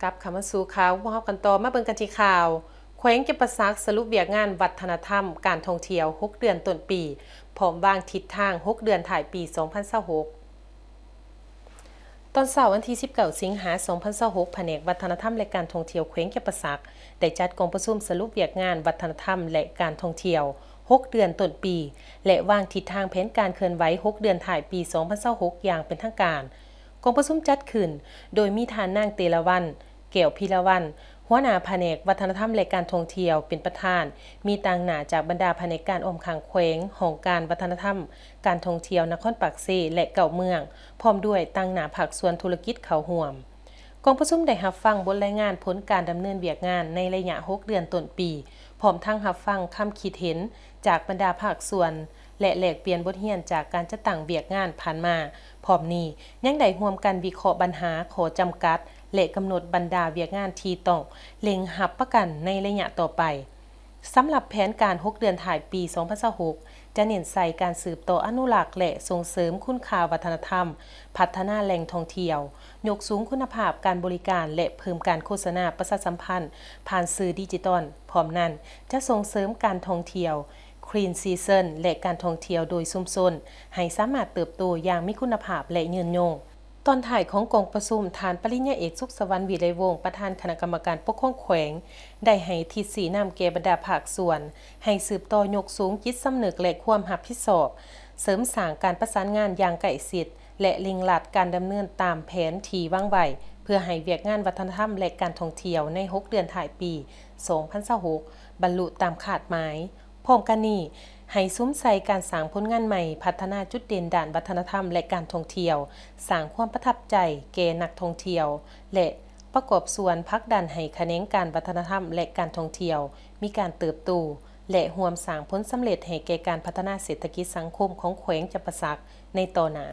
ກັບເຂົ້າມາສູ່ຂ່າວພວກເຮົາກັນຕໍ່ ມາເບິ່ງກັນທີ່ຂ່າວ ແຂວງຈຳປາສັກສະຫຼຸບວຽກງານວັດທະນະທຳການທ່ອງທ່ຽວຫົກເດືອນຕົ້ນປີ ພ້ອມວາງທິດທາງຫົກເດືອນທ້າຍປີສອງພັນຊາວຫົກ. ຕອນເຊົ້າວັນທີສິບເກົ້າ ສິງຫາ ສອງພັນຊາວຫົກ ພະແນກວັດທະນະທຳ ແລະ ການທ່ອງທ່ຽວແຂວງຈຳປາສັກ ໄດ້ຈັດກອງປະຊຸມສະຫຼຸບວຽກງານວັດທະນະທຳ ແລະ ການທ່ອງທ່ຽວຫົກເດືອນຕົ້ນປີ ແລະ ວາງທິດທາງແຜນການເຄື່ອນໄຫວຫົກເດືອນທ້າຍປີສອງພັນຊາວຫົກ ຢ່າງເປັນທາງການ. ກອງປະຊຸມຈັດຂຶ້ນໂດຍມີທ່ານນາງ ເຕລະວັນ ແກ້ວພິລະວັນ ຫົວໜ້າພະແນກວັດທະນະທຳ ແລະ ການທ່ອງທ່ຽວ ເປັນປະທານ, ມີຕາງໜ້າຈາກບັນດາພະແນກການອ້ອມຂ້າງແຂວງ, ຫ້ອງການວັດທະນະທຳ, ການທ່ອງທ່ຽວນະຄອນປາກເຊ ແລະ ເກົ້າເມືອງ, ພ້ອມດ້ວຍຕາງໜ້າພາກສ່ວນທຸລະກິດເຂົ້າຮ່ວມ. ກອງປະຊຸມໄດ້ຮັບຟັງບົດລາຍງານຜົນການດຳເນີນວຽກງານໃນໄລຍະຫົກເດືອນຕົ້ນປີ, ພ້ອມທັງຮັບຟັງຄຳຄິດເຫັນຈາກບັນດາພາກສ່ວນ ແລະ ແລກປ່ຽນບົດຮຽນຈາກການຈັດຕັ້ງວຽກງານຜ່ານມາ. ພ້ອມນີ້ຍັງໄດ້ຮ່ວມກັນວິເຄາະບັນຫາ, ຂໍ້ຈຳກັດ ແລະ ກຳນົດບັນດາວຽກງານທີ່ຕ້ອງເລັ່ງຮັບປະກັນໃນໄລຍະຕໍ່ໄປ. ສຳລັບແຜນການຫົກເດືອນທ້າຍປີສອງພັນຊາວຫົກ ຈະເນັ້ນໃສ່ການສືບຕໍ່ອະນຸລັກ ແລະ ສົ່ງເສີມຄຸນຄ່າວັດທະນະທຳ, ພັດທະນາແຫຼ່ງທ່ອງທ່ຽວ, ຍົກສູງຄຸນນະພາບການບໍລິການ ແລະ ເພີ່ມການໂຄສະນາປະຊາສຳພັນຜ່ານສື່ດິຈິຕອນ. ພ້ອມນັ້ນ, ຈະສົ່ງເສີມການທ່ອງທ່ຽວ Green Season ແລະ ການທ່ອງທ່ຽວໂດຍຊຸມຊົນ ໃຫ້ສາມາດເຕີບໂຕຢ່າງມີຄຸນນະພາບ ແລະ ຍືນຍົງ. ຕອນທ້າຍຂອງກອງປະຊຸມ, ທ່ານປະລິນຍາເອກ ສຸກສະຫວັນ ວິໄລວົງ ປະທານຄະນະກຳມະການປົກຄອງແຂວງ ໄດ້ໃຫ້ທິດຊີ້ນຳແກ່ບັນດາພາກສ່ວນ ໃຫ້ສືບຕໍ່ຍົກສູງຈິດສຳນຶກ ແລະ ຄວາມຮັບຜິດຊອບ, ເສີມສ້າງການປະສານງານຢ່າງໃກ້ຊິດ ແລະ ເລັ່ງລັດການດຳເນີນຕາມແຜນທີ່ວາງໄວ້ ເພື່ອໃຫ້ວຽກງານວັດທະນະທຳ ແລະ ການທ່ອງທ່ຽວໃນຫົກເດືອນທ້າຍປີສອງພັນຊາວຫົກ ບັນລຸຕາມຄາດໝາຍ. ພ້ອມກັນນີ້, ໃຫ້ສຸມໃສ່ການສ້າງຜົນງານໃໝ່, ພັດທະນາຈຸດເດັ່ນດ້ານວັດທະນະທຳ ແລະ ການທ່ອງທ່ຽວ, ສ້າງຄວາມປະທັບໃຈແກ່ນັກທ່ອງທ່ຽວ ແລະ ປະກອບສ່ວນຜັກດັນໃຫ້ຂະແໜງການວັດທະນະທຳ ແລະ ການທ່ອງທ່ຽວມີການເຕີບໂຕ ແລະ ຮ່ວມສ້າງຜົນສຳເລັດໃຫ້ແກ່ການພັດທະນາເສດຖະກິດສັງຄົມຂອງແຂວງຈຳປາສັກໃນຕໍ່ໜ້າ.